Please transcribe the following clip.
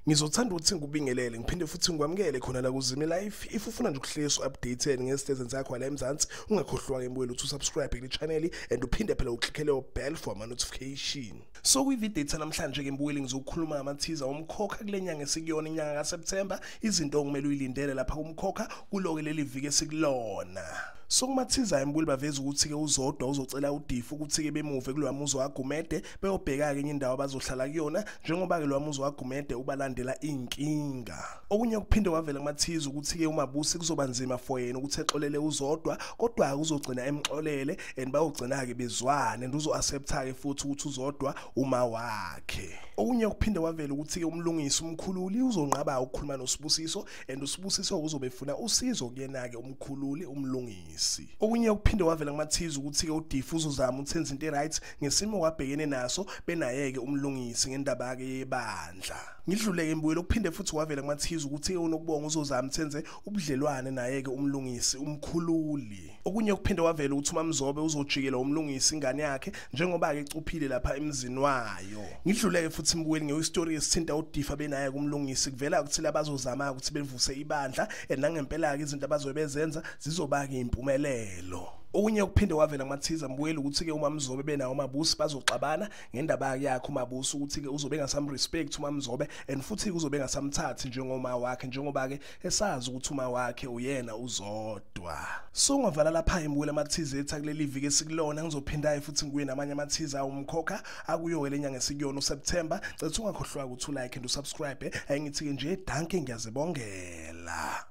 Ngizothanda ukuthi ngikubingelele ngiphinde futhi ngikwamukele khona la kuZimi Life. If ufuna nje ukuhlezi updated ngezinto zakho la eMzansi, ungakhohlwa ke mbuyelo ukuthi usubscribe kule channel and uphinde phela uklikhele bell for ama notification. So kwi-video ethu namhlanje ke mbuyelo ngizokhuluma ngama-teaser omkhokha kule nyanga esikuyona, inyanga kaSeptember, izinto okumele uyilindele lapha kumkhokha kuloke leli viki esikulona. So kuma-teaser mbuyelo baveza ukuthi ke uZodwa uzocela uDifu ukuthi ke bemuve kulowa muzi waGumede beyobheka ke enye indawo abazohlala kuyona, njengoba ke lowa muzi waGumede ubalandela inkinga. Okunye kuphinde kwavela kuma-teaser ukuthi ke uMabusi kuzoba nzima for yena ukuthi exolele uZodwa, kodwa uzogcina emxolele and bayogcina ke bezwane and uzo-accepta ke futhi ukuthi uZodwa uma wakhe. Okunye kuphinde kwavela ukuthi ke uMlungisi umkhululi uzonqaba ukukhuluma noSibusiso and uSibusiso uzobe efuna usizo kuyena ke umkhululi uMlungisi. Okunye kuphinde kwavela kuma-teaser ukuthi ke uDifu uzozama ukuthi enze into right ngesimo kwabhekene naso benayeke uMlungisi ngendaba ke yebandla. Ngidluleke mbuyelo kuphinde futhi kwavela kuma-teaser ukuthi ke uNokubonga uzozama ukuthi enze ubudlelwane naye ke uMlungisi umkhululi. Okunye kuphinde kwavela ukuthi uMamzobe uzojikela uMlungisi ingane yakhe njengoba ke ecuphile lapha emzini wayo. Ngidluleke futhi mbuyelo ngestory esithinta uDifa benaye kuMlungisi, kuvela ukuthi labazozama ukuthi bevuse ibandla and nangempela ke izinto abazobe bezenza zizoba ke impumelelo. Okunye kuphinde kwavela kuma-teaser mbuyelo ukuthi ke uMamzobe benawo uMabusi bazoxabana ngendaba yakhe uMabusi ukuthi ke uzobe engasam-respect uMamzobe and futhi uzobe engasamthathi njengoma wakhe, njengoba ke esazi ukuthi uma wakhe uyena uZodwa. So ngavala lapha mbuyelo ama-teaser ethu kuleli viki esikulona. Ngizophinda futhi ngibuye namanye ama-teaser umkhokha akuyo le nyanga esikuyona uSeptember. Cela ungakhohlwa ukuthi ulike and usubscribe. Ayingithi ke nje dankie, ngiyazibongela.